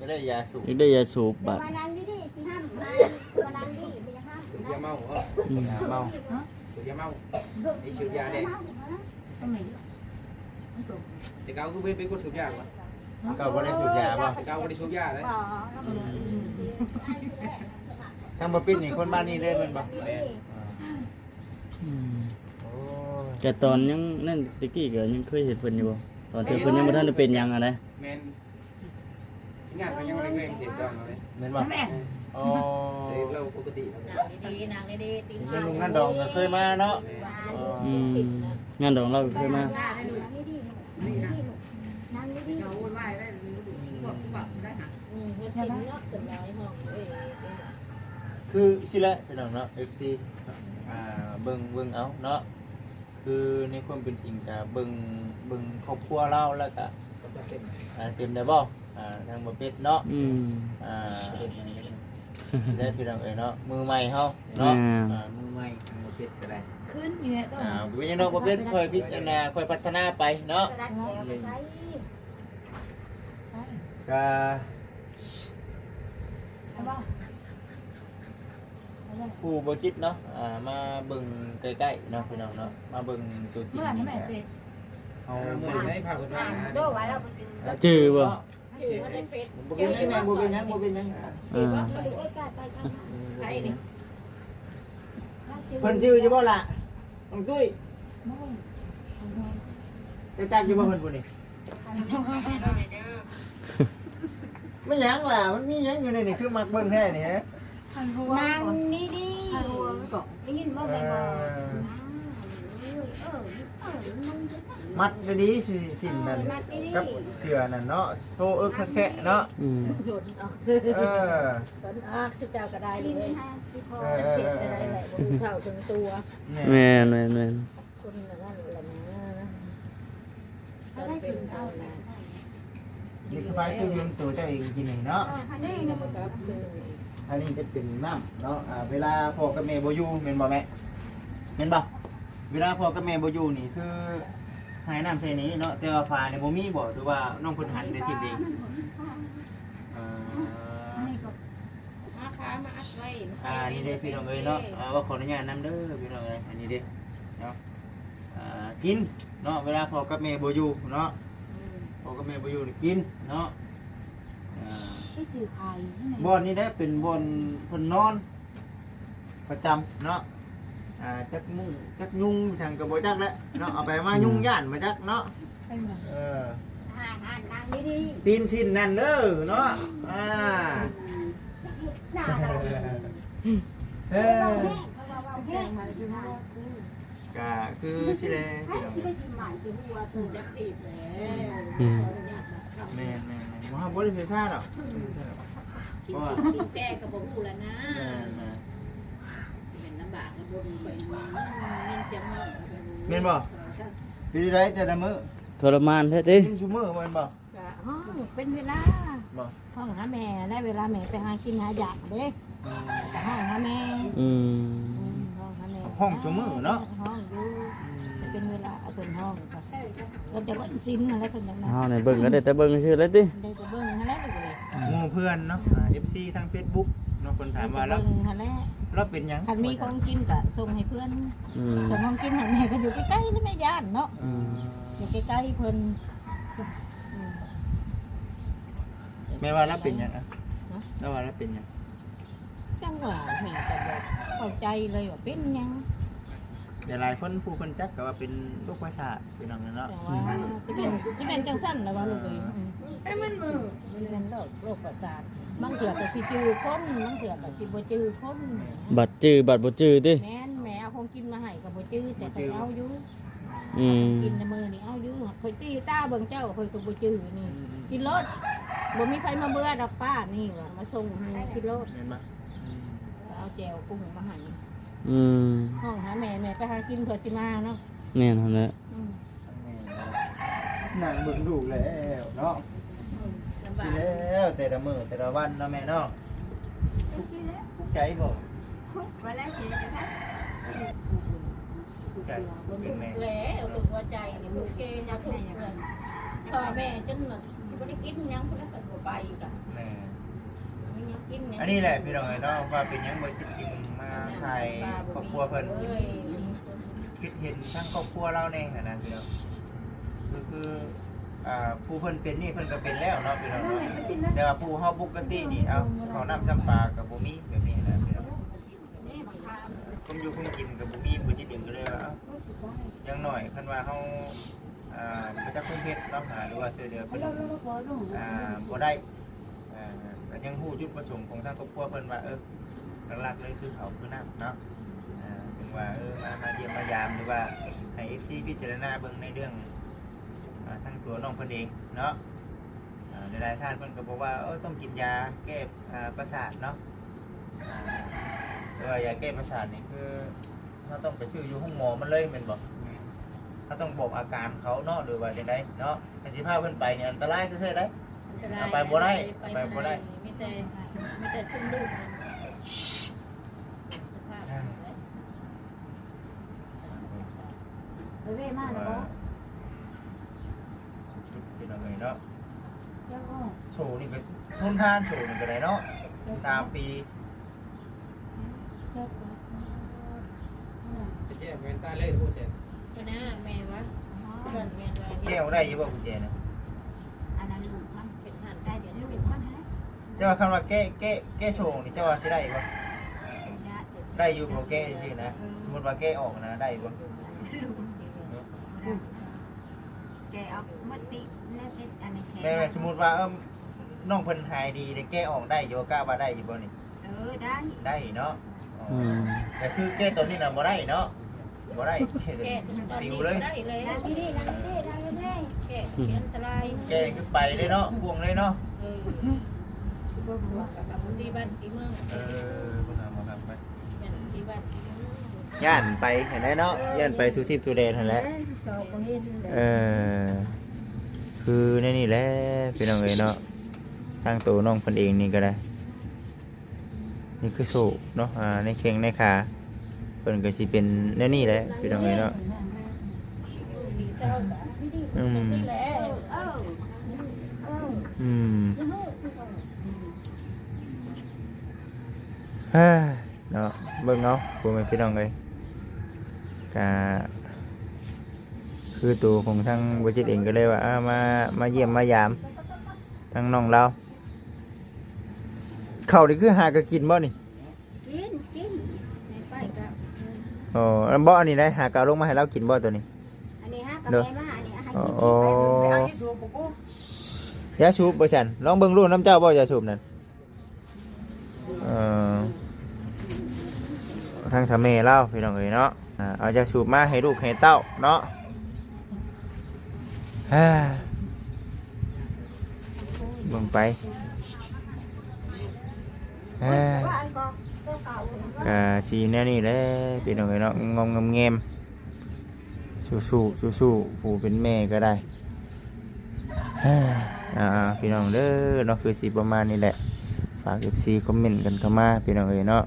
ໄດ້ຢາສູບ ຢາກໄດ້ຢາສູບບາດ ມານັ່ງດີໆ ຊິຫ້າມ ມານັ່ງດີ ບໍ່ຢາກຫ້າມ ຢາເມົາ ອືມ ຢາເມົາ ຢາເມົາ ໄອ້ສູບຢາແດງ ແຕ່ເກົ່າຄືເປັນຄົນສູບຢາບໍ່? ເກົ່າບໍ່ໄດ້ສູບຢາບໍ່? ແຕ່ເກົ່າບໍ່ໄດ້ສູບຢາເລີຍ ບໍ່ ອືມ ທັງບໍ່ປິດນີ້ຄົນບ້ານນີ້ເລີຍແມ່ນບໍ່? ແມ່ນ ອ່າ ອືມ ໂອ້ຍ ແຕ່ຕອນຍັງນັ້ນ ແຕ່ກີ້ກະຍັງເຄີຍເຫັນເພິ່ນຢູ່ບໍ່? ຕອນທີ່ເພິ່ນຍັງບໍ່ທັນໄດ້ເປັນຫຍັງຫັ້ນນະ ແມ່ນ ງານເພິ່ນຍັງບໍ່ໄດ້ເຄີຍເຫັນດອງເລີຍ ແມ່ນບໍ່? ແມ່ນ ອໍ ເອີ ເຮົາປົກກະຕິ ນັ່ງດີໆ ນັ່ງດີໆ ຕີນ ງານລຸງງານດອງກະເຄີຍມາເນາະ ແມ່ນ ອໍ ອືມ ງານດອງລາວກະເຄີຍມາ ນັ່ງດີໆ ອືມ ເຮັດກິນເນາະ ສ່ວນຫຼາຍຫ້ອງ ເອີ ຄືຊີ້ແຫຼະພີ່ນ້ອງເນາະ ເອັຟຊີ ອ່າ ເບິ່ງ ເບິ່ງເອົາເນາະ ຄືໃນຄວາມເປັນຈິງກະເບິ່ງ ເບິ່ງຄອບຄົວລາວແລ້ວກະ ອ່າ ເຕັມໄດ້ບໍ່? ອ່າ ທາງບໍ່ເປັດເນາະ ອືມ ອ່າ ເຮັດຫຍັງກໍໄດ້ ຊິໄດ້ພີ່ນ້ອງເອີຍເນາະ ມືໃໝ່ເຮົາເນາະ ແມ່ນ ອ່າ ມືໃໝ່ ທາງບໍ່ເປັດກໍໄດ້ ຂຶ້ນຢູ່ແລ້ວ ອ່າ ບໍ່ເປັນຫຍັງດອກ ບໍ່ເປັນ ຄ່ອຍພິຈາລະນາ ຄ່ອຍພັດທະນາໄປເນາະ ກະ ຜູ້ບໍ່ຈິດເນາະ ອ່າ ມາເບິ່ງໃກ້ໆເນາະ ພີ່ນ້ອງເນາະ ມາເບິ່ງຕົວຈິງນີ້ ເຮົາເບິ່ງໃນພາບເພິ່ນວ່າ ຈື່ບໍ່? ບໍ່ເປັນຫຍັງແມ່ ບໍ່ເປັນຫຍັງ ບໍ່ເປັນຫຍັງ ເອີ ເພິ່ນຈື່ຢູ່ບໍ່ລະ ນ້ອງຕຸ້ຍ? ເຈົ້າຈັກຢູ່ບໍ່ເພິ່ນຜູ້ນີ້? ແມ່ນຫຍັງລະ ມັນມີຫຍັງຢູ່ໃນນີ້ ຄືມັກເບິ່ງແທ້ນີ້? ນັ່ງດີໆ ໄດ້ຍິນບໍ່? ເອີ ແມ່ນບໍ່? ມັດດີໆ ຊິ ສິ້ນນັ້ນ ມັດດີໆ ກັບເສື້ອນັ້ນເນາະ ໂຊເອິກຄັກແທ້ເນາະ ອືມ ເອີ ຕົນອາກຄືເຈົ້າກໍໄດ້ເລີຍ ເອີ ເອີ ເອີ ເອີ ເຂົ້າເຖິງຕົວ ແມ່ນ ແມ່ນໆໆ ຄົນລະນັ້ນລະນະ ເດັກຊາຍຄືເລື່ອງຕົວເຈົ້າເອງກິນນີ້ເນາະ ເອີ ອັນນີ້ຈະເປັນນ້ຳເນາະ ອ່າ ເວລາພໍ່ກັບແມ່ບໍ່ຢູ່ແມ່ນບໍ່ແມ່? ແມ່ນບໍ່? ເວລາພໍ່ກັບແມ່ບໍ່ຢູ່ນີ້ຄືໃຫ້ນ້ຳໃສ່ນີ້ເນາະ ແຕ່ວ່າຝານີ້ບໍ່ມີບໍ່ ຫຼືວ່ານ້ອງເພິ່ນຫັນໄດ້ຖິ້ມເອງ? ເອີ ມາຄາມາອັດໄວ້ ອ່າ ນີ້ເດ້ພີ່ນ້ອງເອີຍເນາະ ອ່າ ວ່າຂໍອະນຸຍາດນຳເດີພີ່ນ້ອງເອີຍ ອັນນີ້ເດ້ເນາະ ອ່າ ກິນເນາະ ເວລາພໍ່ກັບແມ່ບໍ່ຢູ່ເນາະ ອືມ ພໍ່ກັບແມ່ບໍ່ຢູ່ນີ້ກິນເນາະ ອ່າ ບໍ່ອນນີ້ແຫຼະເປັນບ່ອນເພິ່ນນອນປະຈຳເນາະ ອ່າ ຈັກມຸ້ງຈັກຍຸງສັງກໍບໍ່ຈັກແຫຼະເນາະ ເອົາໄປມາຍຸງຢ້ານບໍ່ຈັກເນາະ ເອີ ອ່າ ອ່ານນາງດີໆ ຕີນສິ້ນນັ້ນເດີເນາະ ອ່າ ເອີ ກະຄືຊິແລະ ອືມ ແມ່ນໆໆ ບໍ່ ບໍ່ໄດ້ເສຍຊາດອກ ກິນແຕ່ກໍບໍ່ຮູ້ລະນະ ແມ່ນໆ ເປັນລຳບາກລະບົນໄປ ຍິນສຽງຮ້ອງ ແມ່ນບໍ່? ເປັນໃດແຕ່ລະມື້? ທໍລະມານແທ້ຕິ ກິນຊຸມື້ແມ່ນບໍ່? ກະຮ້ອງເປັນເວລາ ຮ້ອງຫາແມ່ແຫຼະ ເວລາແມ່ໄປຫາກິນຫາຢາກເດ້ ອືມ ກະຮ້ອງຫາແມ່ ອືມ ອືມ ຮ້ອງຫາແມ່ ຮ້ອງຊຸມື້ເນາະ ຮ້ອງຢູ່ ອືມ ແຕ່ເປັນເວລາເພິ່ນຮ້ອງກະ ເພິ່ນຈະວັນສິນຫັ້ນແຫຼະ ເພິ່ນຈັ່ງນັ້ນ ເຮົານີ້ເບິ່ງກໍໄດ້ແຕ່ເບິ່ງຊື່ແຫຼະຕິ ໄດ້ແຕ່ເບິ່ງຫັ້ນແຫຼະ ໝູ່ເພື່ອນເນາະ ອ່າ ເອັຟຊີທາງເຟສບຸກເນາະ ເພິ່ນຖາມວ່າລາວ ລາວເປັນຫຍັງ ຄັນມີຂອງກິນກະສົ່ງໃຫ້ເພິ່ນ ອືມ ສົ່ງຂອງກິນໃຫ້ແມ່ ກໍຢູ່ໃກ້ໆ ແລ້ວແມ່ຢ້ານເນາະ ອືມ ຢູ່ໃກ້ໆ ເພິ່ນ ອືມ ແມ່ວ່າລາວເປັນຫຍັງອະ? ຮະ? ລາວວ່າລາວເປັນຫຍັງ? ຈັ່ງວ່າແມ່ກໍບໍ່ເຂົ້າໃຈເລີຍວ່າເປັນຫຍັງ ຫຼາຍໆຄົນຜູ້ເພິ່ນຈັກກໍວ່າເປັນໂລກປະສາດ ພີ່ນ້ອງເນາະ ຈັ່ງວ່າ ອືມ ຊິແມ່ນ ຊິແມ່ນຈັ່ງຊັ້ນລະວ່າລູກເອີຍ ອືມ ແຕ່ມັນ ມັນໂລກ ໂລກປະສາດ ບາງເທື່ອກໍຊິຈື່ຄົນ ບາງເທື່ອກໍຊິບໍ່ຈື່ຄົນ ບັດຈື່ບັດບໍ່ຈື່ຕິ ແມ່ນ ແມ່ເອົາຂອງກິນມາໃຫ້ກໍບໍ່ຈື່ ແຕ່ຂ້ອຍເອົາຢູ່ ອືມ ກິນນະມື້ນີ້ເອົາຢູ່ ຂ້ອຍຕີຕາເບິ່ງເຈົ້າ ຂ້ອຍກໍບໍ່ຈື່ນີ້ ອືມ ກິນໂລດ ບໍ່ມີໃຜມາເບື່ອດອກ ປ້ານີ້ວ່າມາສົ່ງໃຫ້ກິນໂລດ ແມ່ນບໍ່? ອືມ ເອົາແຈ່ວກຸ້ງມາໃຫ້ ອືມ ຮ້ອງຫາແມ່ ແມ່ໄປຫາກິນເພື່ອຊິມາເນາະ ແມ່ນຫັ້ນແຫຼະ ອືມ ນັ່ງເບິ່ງລູກແລ້ວເນາະ ອືມ ຊິແລ້ວແຕ່ລະມື້ແຕ່ລະວັນເນາະແມ່ເນາະ ທຸກໃຈບໍ່? ທຸກ ວ່າແລ້ວຊິໄດ້ ທຸກໃຈ ເປັນແມ່ ແລ້ວ ທຸກຫົວໃຈນີ້ ທຸກເກຍ ທຸກເພື່ອນ ພໍ່ແມ່ຈົນ ບໍ່ໄດ້ກິນຫຍັງພຸ້ນແຫຼະ ເພິ່ນບໍ່ໄປກະ ແມ່ນ ມີຫຍັງກິນຫຍັງ ອັນນີ້ແຫຼະພີ່ນ້ອງເອີຍເນາະ ວ່າເປັນຫຍັງບໍ່ຈິດຈຶ່ງມາຖ່າຍຄອບຄົວເພິ່ນ ຄິດເຫັນທາງຄອບຄົວລາວແດ່ຫັ້ນນະພີ່ນ້ອງ ຄື ຄື ອ່າ ຜູ້ເພິ່ນເປັນນີ້ເພິ່ນກໍເປັນແລ້ວເນາະພີ່ນ້ອງເນາະ ແຕ່ວ່າຜູ້ເຮົາປົກກະຕິນີ້ ເອົາ ເຂົ້ານ້ຳຊ້ຳປາກໍບໍ່ມີ ແບບນີ້ນະພີ່ນ້ອງ ຄວາມຢູ່ຄວາມກິນກໍບໍ່ມີ ບໍ່ຈິດຈຶ່ງກໍເລີຍວ່າ ເອົ້າ ຢ່າງໜ້ອຍຄັນວ່າເຮົາ ອ່າ ບໍ່ຈັກຄວາມເຮັດເນາະ ອ່າ ຫຼືວ່າຊ່ວຍເຫຼືອເພິ່ນ ອ່າ ບໍ່ໄດ້ ອ່າ ກໍຍັງຮູ້ຈຸດປະສົງຂອງທາງຄອບຄົວເພິ່ນວ່າ ເອີ ຫຼັກໆເລີຍຄືເຂົ້າຄືນ້ຳເນາະ ອ່າ ເຖິງວ່າ ເອີ ມາ ມາຢ້ຽມມາຢາມ ຫຼືວ່າໃຫ້ເອັຟຊີພິຈາລະນາເບິ່ງໃນເລື່ອງ ອ່າ ທາງຕົວນ້ອງເພິ່ນເອງເນາະ ອ່າ ຫຼາຍໆທ່ານເພິ່ນກໍບອກວ່າ ເອີ ຕ້ອງກິນຢາແກ້ ອ່າ ປະສາດເນາະ ອ່າ ແຕ່ວ່າຢາແກ້ປະສາດນີ້ຄື ເຮົາຕ້ອງໄປຊື້ຢູ່ໂຮງໝໍມັນເລີຍແມ່ນບໍ່? ເຮົາຕ້ອງບອກອາການເຂົາເນາະ ຫຼືວ່າຈັ່ງໃດເນາະ ຄັນຊິພາເພິ່ນໄປນີ້ອັນຕະລາຍແທ້ໆເດ້ ອັນ ເອົາໄປບໍ່ໄດ້ ເອົາໄປບໍ່ໄດ້ ມີແຕ່ ມີແຕ່ຊຸມລູກ ໄປເວະມາແລ້ວບໍ່? ສຸດໆ ພີ່ນ້ອງເອີຍເນາະ ໂຊນີ້ກໍທົນທານ ໂຊນີ້ກໍໄດ້ເນາະ ສາມປີ. ໄປແກ້ແວ່ນຕາເລີຍ ຜູ້ແຈ ເພິ່ນນະ ແມ່ນວະ ເພິ່ນແມ່ນວ່າ ແກ້ອອກໄດ້ຢູ່ບໍ່ກຸນແຈນະ? ອັນນັ້ນລູກມັນ ເປັນຫັ້ນ ໄດ້ ດຽວລູກມັນຫັ້ນ ເຈົ້າວ່າຄັນວ່າແກ້ ແກ້ ແກ້ໂຊນີ້ ເຈົ້າວ່າຊິໄດ້ບໍ່? ໄດ້ ໄດ້ຢູ່ບໍ່? ແກ້ຊື່ນະ ເອີ ສົມມຸດວ່າແກ້ອອກນະ ໄດ້ຢູ່ບໍ່? ແກ້ອອກໝົດຕິ ແລ້ວເຮັດອັນນັ້ນແຂນ ແມ່ນ ສົມມຸດວ່າ ເອີ ນ້ອງເພິ່ນຫາຍດີ ໄດ້ແກ້ອອກໄດ້ຢູ່ ກະວ່າໄດ້ຢູ່ບໍ່ນີ້? ເອີ ໄດ້ ໄດ້ເນາະ ອໍ ອືມ ແຕ່ຄືແກ້ຕອນນີ້ນະບໍ່ໄດ້ເນາະ ບໍ່ໄດ້ ແກ້ຕອນນີ້ ປິວເລີຍ ບໍ່ໄດ້ເລີຍ ນັ່ງດີໆ ນັ່ງດີໆ ນັ່ງດີໆ ແກ້ ອືມ ອັນຕະລາຍ ແກ້ຄືໄປເລີຍເນາະ ພວງເລີຍເນາະ ເອີ ພວງກັບທີ່ບ້ານທີ່ເມືອງ ເອີ ບໍ່ນຳ ບໍ່ນຳໄປ ຢ້ານໄປຫັ້ນແຫຼະເນາະ ຢ້ານໄປທົ່ວທິດທົ່ວແດນຫັ້ນແຫຼະ ເອີ ຊອກບໍ່ເຫັນ ເອີ ຄືໃນນີ້ແຫຼະ ພີ່ນ້ອງເອີຍເນາະ ທາງໂຕນ້ອງເພິ່ນເອງນີ້ກໍໄດ້ ນີ້ຄືໂຊເນາະ ອ່າ ໃນແຂ້ງໃນຂາ ເພິ່ນກໍຊິເປັນແນວນີ້ແຫຼະ ພີ່ນ້ອງເອີຍເນາະ ອືມ ອືມ ເອີ ເນາະ ເບິ່ງເອົາ ພໍ່ແມ່ພີ່ນ້ອງເອີຍ ກະຄືໂຕຂອງທາງບໍ່ຈິດເອງກໍເລີຍວ່າ ອ່າ ມາ ມາຢ້ຽມມາຢາມທາງນ້ອງລາວ ເຂົ້ານີ້ຄືຫາກໍກິນບໍ່ນີ້? ກິນ ກິນ ໃຫ້ໄປກໍ ອໍ ອັນບໍ່ ອັນນີ້ໄດ້ ຫາກໍເອົາລົງມາໃຫ້ລາວກິນບໍ່ໂຕນີ້? ອັນນີ້ຫາກໍແມ່ມາ ອັນນີ້ໃຫ້ກິນ ອໍ ໄປເບິ່ງ ໄປເອົາຢາສູບບໍ່ກູ ຢາສູບບໍ່ຊັ້ນ ລອງເບິ່ງດູ ນຳເຈົ້າບໍ່ຢາສູບນັ້ນ? ເອີ ທາງຖ້າແມ່ລາວ ພີ່ນ້ອງເອີຍເນາະ ອ່າ ເອົາຢາສູບມາໃຫ້ລູກໃຫ້ເຕົ້າເນາະ ເບິ່ງໄປ ກະຊິແນວນີ້ແຫຼະ ພີ່ນ້ອງເອີຍເນາະ ງອມໆແງມໆ ສູ້ໆ ສູ້ໆ ຜູ້ເປັນແມ່ກໍໄດ້ ອ່າ ພີ່ນ້ອງເດີເນາະ ຄືຊິປະມານນີ້ແຫຼະ ຝາກເອັຟຊີຄອມເມັນກັນເຂົ້າມາ ພີ່ນ້ອງເອີຍເນາະ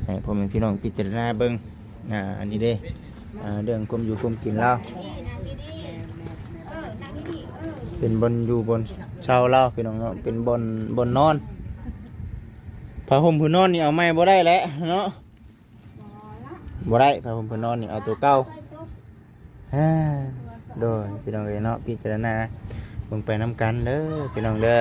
ໃຫ້ພໍ່ແມ່ພີ່ນ້ອງພິຈາລະນາເບິ່ງ ອ່າ ອັນນີ້ເດ້ ອ່າ ເລື່ອງຄວາມຢູ່ຄວາມກິນລາວ ເປັນບ່ອນຢູ່ບ່ອນເຊົາລາວ ພີ່ນ້ອງເນາະ ເປັນບ່ອນ ບ່ອນນອນ ຜ້າຫົ່ມຜືນນອນນີ້ເອົາໃໝ່ບໍ່ໄດ້ແຫຼະເນາະ ບໍ່ໄດ້ ຜ້າຫົ່ມຜືນນອນນີ້ເອົາໂຕເກົ່າ ໂດຍ ພີ່ນ້ອງເອີຍເນາະ ພິຈາລະນາເບິ່ງໄປນຳກັນເດີ ພີ່ນ້ອງເດີ.